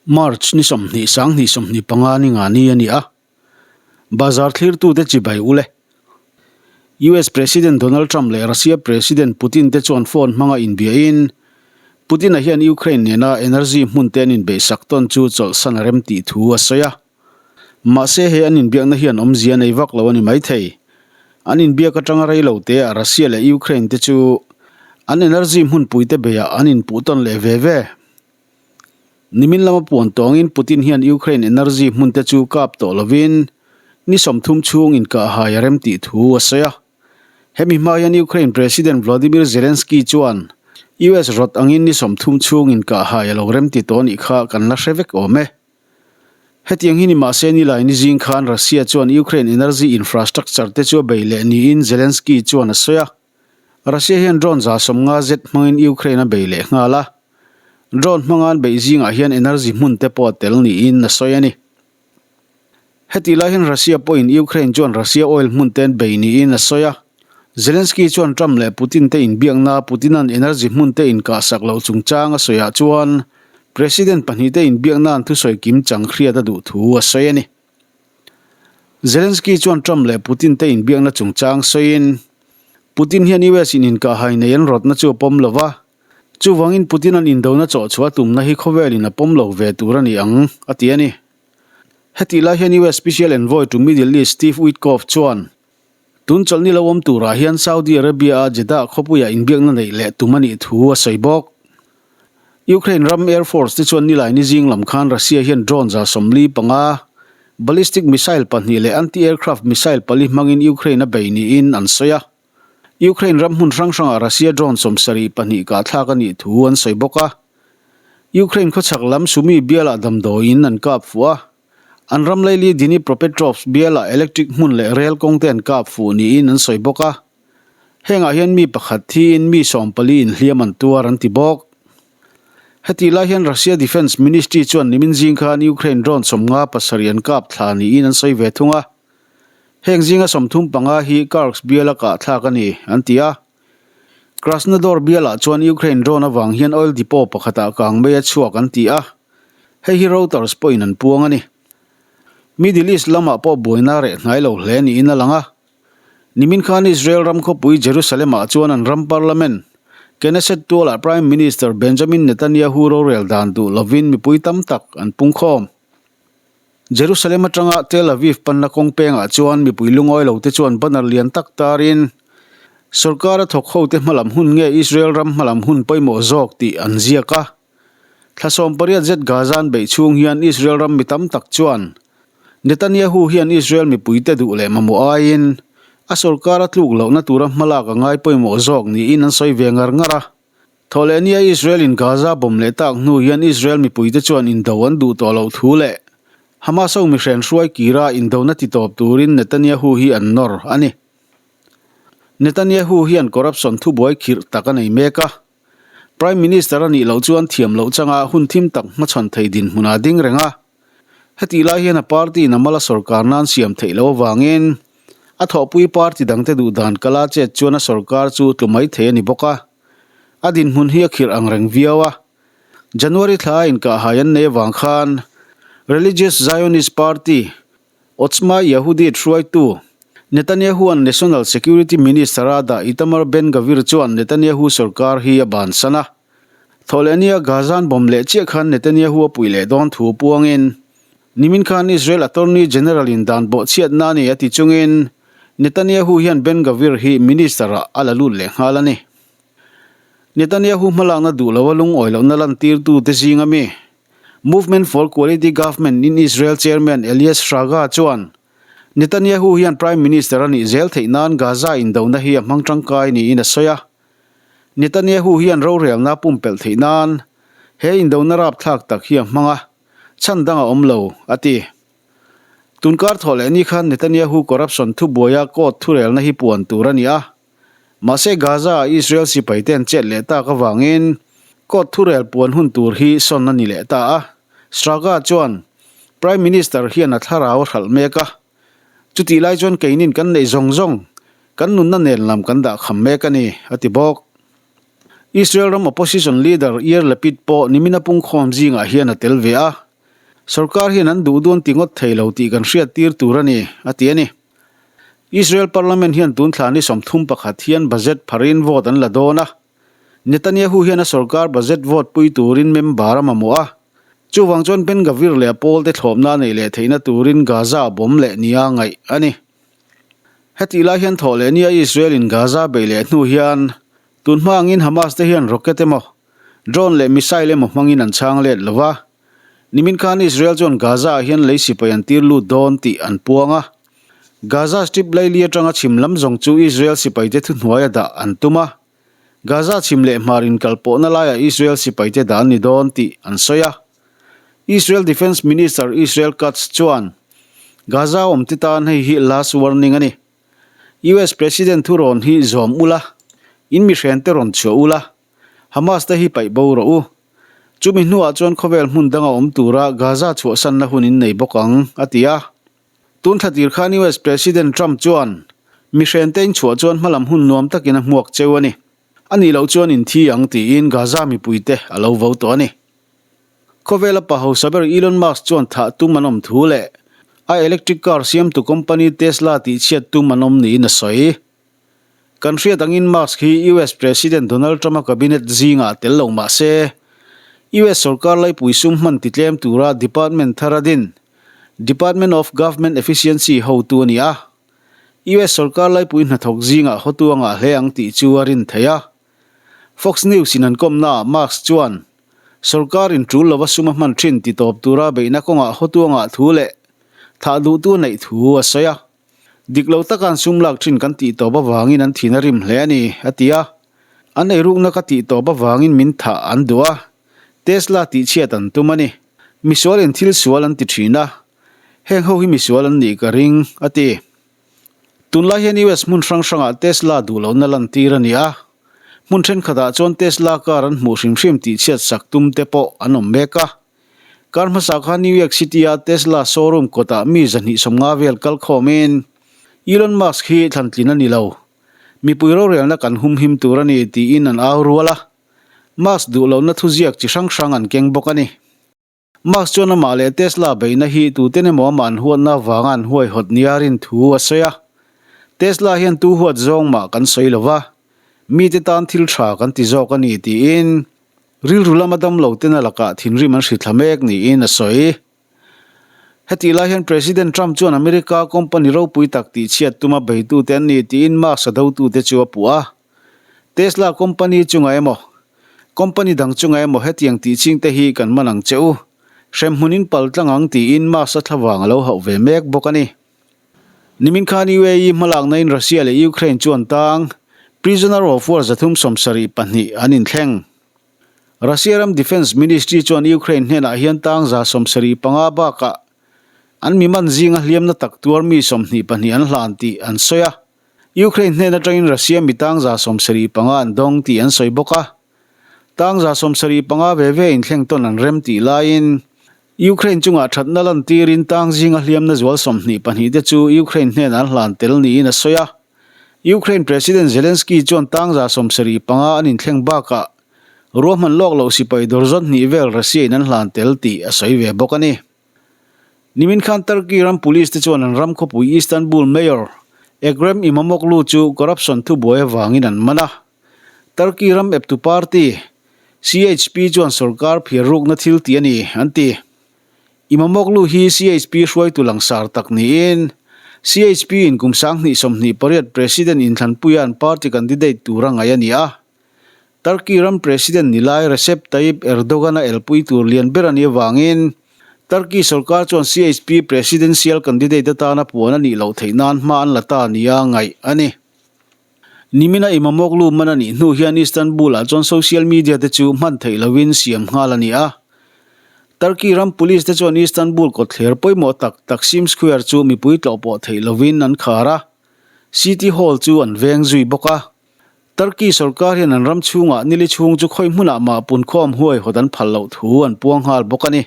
March ni 20 2025 ni nga ni a ni a, Bazar thlirtute chibai ule. US President Donald Trump leh Russia President Putin te chuan phone hmanga inbiahin, Putin-a hian Ukraine nena energy hmun te an inbeihsak tawn chu chawlhsan a rem tih thu a sawi a. Mahse he an inbiakna hian awmzia nei vak lo a ni maithei. An inbiak atanga rei lo te ah Russia leh Ukraine te chu an energy hmunpui te beiah an inpuh tawn leh ve ve. Nimin lama puan tawngin Putin hian Ukraine energy hmun te chu kap tawh lovin ni 30 chhung inkahhai a rem tih thu a sawi a. Hemi hma hian Ukraine President Volodymyr Zelensky chuan US rawt angin ni 30 chhung inkahhai a lo rem ti tawh anih kha kan la hre vek awm e. Hetiang hi ni mahse nilai ni zing khan Russia chuan Ukraine energy infrastructure te chu a bei leh niin Zelensky chuan a sawi a. Russia hian drone 150 zet hmangin Ukraine a bei leh nghal a, drone hmanga an beih zingah hian energy hmun te pawh a tel niin a sawi a ni. Hetih lai hian Russia pawhin Ukraine chuan Russia oil hmun te an bei niin a sawi a, Zelensky chuan Trump leh Putin te inbiakna Putin-a'n energy hmun te inkahsak loh chungchang a sawiah chuan President pahnih te inbiakna an thusawi kim chang hriat a duh thu a sawi a ni. Zelensky chuan Trump leh Putin te inbiakna chungchang sawiin, Putin hian US in inkahhai nei an rawtna chu a pawm lo va, chuvangin Putin an indona chawhchhuah a tumna hi khawvelin a pawm lo ve tur a ni ang, a ti a ni. Hetih lai hian US Special Envoy to Middle East Steve Witkoff chuan, tun chawlhni lo awm turah hian Saudi Arabia-a Jeddah khawpuiah inbiakna neih leh tum a nih thu a sawi bawk. Ukraine ram Air Force te chuan nilai ni zing lam khan Russia hian drone 45, ballistic missile pahnih leh anti-aircraft missile pali hmangin Ukraine a bei niin an sawi a. Ukraine ram hmun hrang hrangah Russia drone 72 kahthlak a nih thu an sawi bawk a. Ukraine khawchhak lam Sumy bialah damdawiin an kap fuh a. An ram laili Dnipropetrovsk bialah electric hmun leh rail kawng te an kap fuh niin an sawi bawk a. Hengah hian mi pakhat thiin mi 14 inhliam an tuar an ti bawk. Hetih lai hian Russia Defence Ministry chuan nimin zing khan Ukraine drone 57 an kap thla niin an sawi ve thung a. Heng zinga 35 hi Kursk biala kah thlak a ni, an ti a. Krasnodar bialah chuan Ukraine drone avang hian oil depot pakhatah kang mai a chhuak an ti a. Hei hi Reuters pawhin an puang a ni. Middle East lamah pawh buaina reh hnai lo hle niin a lang a. Nimin khan Israel ram khawpui Jerusalem-ah chuan an ram parliament, Knesset tualah Prime Minister Benjamin Netanyahu rorel dan duh lovin mipui tam tak an pungkhawm. Jerusalem atanga Tel Aviv panna kawng pengah chuan mipui lungawi lote chuan banner lian tak tarin, Sorkara thawk hote hmalam hun nge Israel ram hmalam hun pawimawh zawk tih an ziak a. Thla 18 zet Gaza an beih chhung hian Israel ram mi tam tak chuan Netanyahu hian Israel mipuite duh leh mamawh aiin a sorkar a tluk lohna tura hmalak a ngai pawimawh zawk niin an sawi ve ngar ngar a. Thawhlehnia Israel-in Gaza bomb leh tak hnu hian Israel mipuite chuan indo an duh tawh loh thu leh Hamas ho mihren hruai kira indona titawp turin Netanyahu hi an nawr a ni. Netanyahu hian corruption thubuai khirh tak a nei mek a. Prime Minister a nih loh chuan thiam loh changa hun thim tak hmachhawn thei dinhmunah ding reng a. Hetih lai hian a party in a mala sorkar nan siam theih loh avangin a thawhpui party dangte duh dan kala chet chuan a sorkar chu tlu mai thei a ni bawk a. A dinhmun hi a khirh ang reng viau a. January thla a inkahhai an nei avang khan Religious Zionist Party, Otzma Yehudit hruaitu, Netanyahu-a'n National Security Minister-a dah Itamar Ben-Gvir chuan Netanyahu sorkar hi a bansan a. Thawhlehnia Gaza-an bomb leh chiah khan Netanyahu a puih leh dawn thu puangin, nimin khan Israel Attorney General-in dan bawhchhiatna a ni a ti chungin Netanyahu hian Ben-Gvir hi Minister-ah a la lut leh nghal a ni. Netanyahu hmalakna duh loa lungawi lohna lantirtute zinga mi Movement for Quality Government in Israel Chairman Elias Shraga chuan Netanyahu hian Prime Minister a nih zel theih nan Gaza indona hi a hmang tangkai niin a sawi a. Netanyahu hian rorelna pumpelh theih nan he indona rapthlak tak hi a hmang a, chhan dang a awm lo, a ti. Tunkar thawh leh ni khan Netanyahu corruption thubuaia court thurelna hi puan tur a ni a. Mahse Gaza-ah Israel sipaite an chet leh tak avangin court thurel puan hun tur hi sawn a ni leh ta a. Shraga chuan Prime Minister hian a thlarau a hralh mek a, chutih lai chuan keinin kan neih zawng zawng kan nunna nen lam kan dah kham mek a ni, a ti bawk. Israel ram opposition leader Yair Lapid pawh nimina pungkhawm zingah hian a tel ve a. Sorkar hian an duh duan ti ngawt thei lo tih kan hriat tir tur a ni, a ti a ni. Israel Parliament hian tun thla ni 31 hian budget pharin vote an la dawn a. Netanyahu hian a sorkar budget vote pui turin member a mamawh a. Chuvang chuan Ben Gvir leh a pawlte thlawpna a neih leh theihna turin Gaza a bawm leh nia ngaih a ni. Hetih lai hian thawh leh nia Israel in Gaza beih leh hnu hian tun hma angin Hamas te hian rocket emaw, drone leh missile emaw hmangin an chhang let lo va. Nimin khan Israel chuan Gaza ah hian lei sipai an tir lut dawn tih an puang a. Gaza Strip laili atanga chhim lam zawng chu Israel sipaite thuhnuaia dah an tum a. Gaza chhim leh hmar inkalpawhna laiah Israel sipaite dah an ni dawn tih an sawi a. Israel Defence Minister Israel Katz chuan, Gaza awmte tan hei hi last warning a ni. US President thurawn hi zawm ula, in mihrente rawn chhuah ula, Hamas te hi paih bo rawh u. Chumi hnuah chuan khawvel hmun danga awm tura Gaza chhuahsanna hun in nei bawk ang, a ti a. Tun thla tir khan US President Trump chuan mihrente in chhuah chuan hmalam hun nuam takin a hmuak cheu a ni. A nih loh chuan in thi ang tiin Gaza mipuite a lo vo tawh a ni. Khawvela pa hausa ber Elon Musk chuan thah tum an awm thu leh a electric car siamtu company Tesla tihchhiat tum an awm niin a sawi. Kan hriat angin Musk hi US President Donald Trump-a cabinet zingah tel lo mah se, US sorkar laipui sum hman titlem tura department thar a din, Department of Government Efficiency hotu a ni a. US sorkar laipui hnathawk zingah hotu a ngah hle ang tih chu a rin theih a. Fox News in an kawmnaah Musk chuan, Sorkarin tul lova sum a hman thin ti tawp tura beihna kawngah hotu a ngah thu leh thah duhtu a neih thu a sawi a. Dik lo taka an sum lak thin kan tih tawp avangin an thin a rim hle a ni, a ti a. An eirukna ka tih tawp avangin min thah an duh a, Tesla tihchhiat an tum a ni. Misualin thil sual an ti thin a, heng ho hi misual an nih ka ring, a ti. Tunlai hian US hmun hrang hrangah Tesla duh lohna lantir a ni a, hmun thenkhatah chuan Tesla car an hmuh hrim hrim tihchhiat sak tum te pawh an awm mek a. Kar hmasa khan New York City-a Tesla showroom kawtah mi 250 vel kal khawmin Elon Musk hi thlantlin a ni lo, mipui rorelna kan humhim tur a ni tiin an au rual a, Musk duh lohna thuziak chi hrang hrang an keng bawk a ni. Musk chuan amah leh Tesla beihna hi tuten emaw amah an huatna avanga an huaihawt nia rin thu a sawi a, Tesla hian tu huat zawng mah kan sawi lo va, mite tan thil tha kan ti zawk a ni tiin Rilru lama damlo ten a lakah thinrim an hri thla mek niin a sawi. Hetih lai hian President Trump chuan America company ropui tak tihchhiat tuma beitute an ni tiin Musk a dotute chu a puh a. Tesla company chungah emaw, company dang chungah emaw hetiang tihchingte hi kan man ang che u, hremhmun in pal tlang ang tiin Musk a thlavang a lo hauh ve mek bawk a ni. Nimin khan UAE hmalakna in Russia leh Ukraine chuan tang prisoner of war 372 an inthleng. Russia ram Defence Ministry chuan Ukraine hnenah hian tang 75 bakah an mi man zinga hliamna tak tuar mi 22 an hlan tih an sawi a. Ukraine hnen atangin Russia mi tang 75 an dawng tih an sawi bawk a. Tang 75 ve ve inthleng tawn an rem tih laiin Ukraine chungah thatna lantirin tang zinga hliamna zual 22 te chu Ukraine hnenah an hlan tel niin a sawi a. Ukraine President Zelensky chuan tang 75 an inthleng bakah ruahman lawk loh sipai dawr zawt hnih vel Russia in an hlan tel tih a sawi ve bawk a ni. Nimin khan Turkey ram police te chuan an ram khawpui Istanbul Mayor Ekrem Imamoglu chu corruption thubuai avangin an man a. Turkey ram eptu party, CHP chuan sorkar phiar rukna thil tih a ni, an ti. Imamoglu hi CHP hruaitu langsar tak niin, CHP in kum 2028 President inthlanpuia an party candidate tura ngaih a ni a. Turkey ram President ni lai Recep Tayyip Erdogan-a elpui tur lian ber a nih avangin, Turkey sorkar chuan CHP presidential candidate atana puan a nih loh theih nan hma an la ta nia ngaih a ni. Nimina Imamoglu man a nih hnu hian Istanbul-ah chuan social media te chu hman theih loin siam nghal a ni a. Turkey ram police te chuan Istanbul kawtthler pawimawh tak Taksim Square chu mipui tlawh pawh theih loin an khar a, City Hall chu an veng zui bawk a. Turkey sorkar hian an ram chhungah nili chhung chu khawi hmunah mah punkhawm huaihawt an phal loh thu an puang nghal bawk a ni.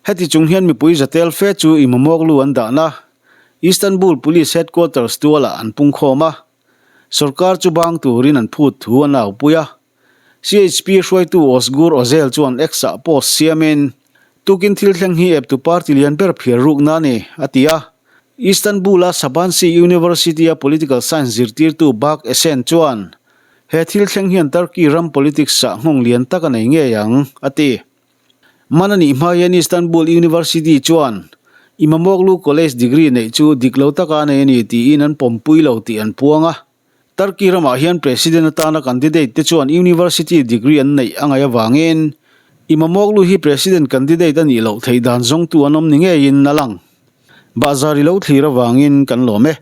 Heti chung hian mipui zatel fe chu Imamoglu an dahna Istanbul Police Headquarters tualah an pungkhawm a, sorkar chu bang turin an phut thu an aupui a. CHP hruaitu Ozgur Ozel chuan X-ah post siamin, Tukin thil thleng hi eptu party lian ber phiar rukna a ni, a ti a. Istanbul-a Sabanci University-a political science zirtirtu Berk Esen chuan, He thil thleng hian Turkey ram politics-ah nghawng lian tak a nei ngei ang, a ti. Man a nih hma hian Istanbul University chuan Imamoglu College degree neih chu dik lo taka a nei a ni tiin an pawmpui lo tih an puang a. Turkey ramah hian President atana candidate te chuan university degree an neih a ngaih avangin Imamoglu hi President candidate a nih loh theih dan zawngtu an awm ni ngeiin a lang. Bahzar i lo thlir avangin kan lawm e.